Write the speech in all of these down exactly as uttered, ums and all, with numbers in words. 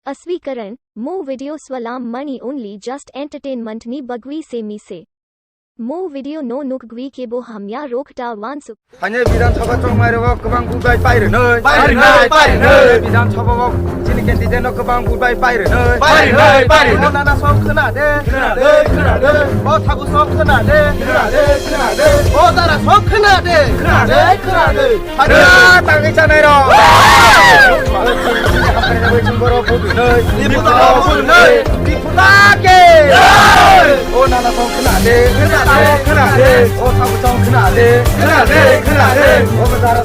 Aswikaran, mo video swalam mani only just entertainment ni bagwi se mi se. Mo video no nukgwi kebo hamya rok ta wansuk. Hanya Bidhan Sabha chongmai rok kwbang budai pai rwnoi. Pai rwnoi, pai rwnoi. Bidhan Sabha o chini candidate no kwbang budai pai rwnoi. Pai rwnoi, pai rwnoi. O nana song khna de. Khna de, khna de. O thabu song khna de. Khna de, khna de. O dara song khna de. Khna de, khna de. Hanya tangwi chanai rok. Hamkrai jagwi chwng borok budinoi. Diphuda budinoi. Diphuda ke. O nana song khna de. Khna de, khna de. O thabu song khna de. Khna de, khna de. O bazar.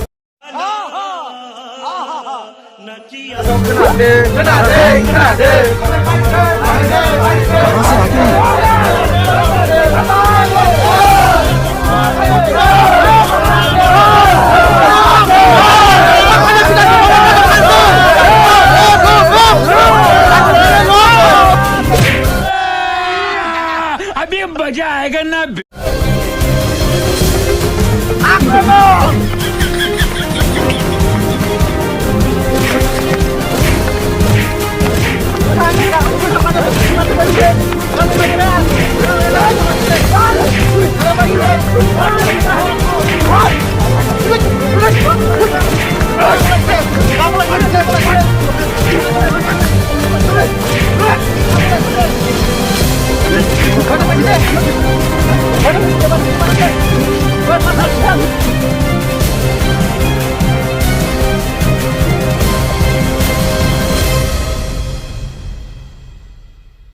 अभी मजा आएगा ना।